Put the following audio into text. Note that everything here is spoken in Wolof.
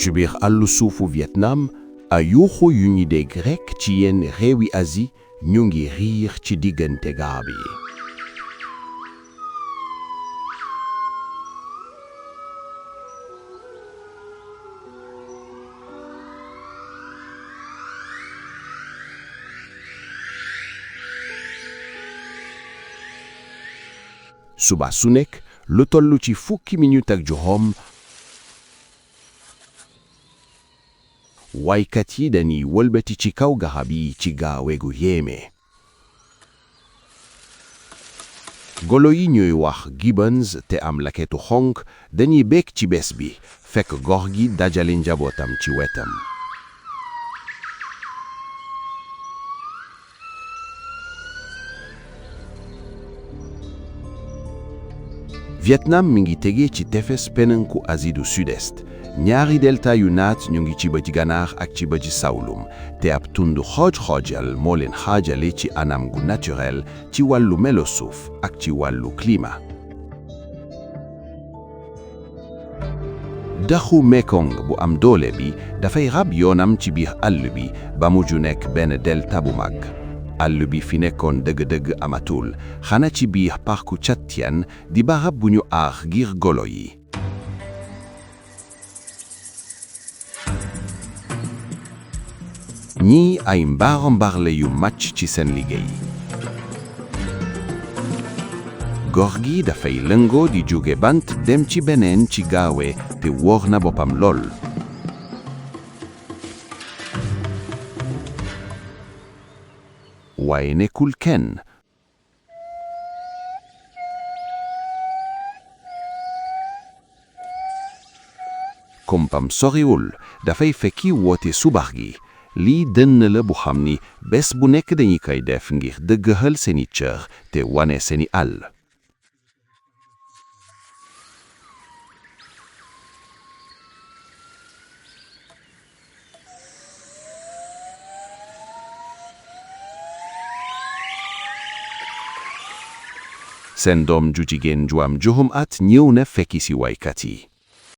ci biir àllu suufu Vietnam ay yuuxu yu ñi dégg rekk ci yenn réewi Asie ñu ngi riir ci diggante garab yi. suba su nekk lu tollu ci fukki minute ak juróom waykat yi dañuy wëlbati ci kaw garab yi ci gaawe gu yéeme. golo yi ñuy wax gibbons te am laketu xonk dañuy bég ci bés bi fekk góor gi dajale njabootam ci wetam. Vietnam mi ngi tege ci tefes penku Asie du Sud-Est ñaari delta yu naat ñu ngi ci bëj gànnaar ak ci bëj sawlum te ab tundu xooj-xoojal moo leen xaajale ci anam gu naturel ci wàllu melo suuf ak ci wàllu climat. daxu Mekong bu am doole bi dafay rab yoonam ci biir àll bi ba mujj nekk benn delta bu mag. àll bi fi nekkoon dëgg-dëgg amatul xana ci biir parku Cat Tien di barab bu ñu aar ngir golo yi. ñii ay mbaar-mbaarle yu màcc ci seen liggéey. góor gi dafay lëngoo di jóge bant dem ci beneen ci gaawe te wóor na boppam lool. waaye nekkul kenn. kompam soriwul dafay fekki woote subax gi lii dënn la bu xam ni bés bu nekk dañuy koy def ngir dëggal seeni cër te wane seeni àll. seen doom ju jigéen ju am juróom at ñëw na fekki si waykat yi.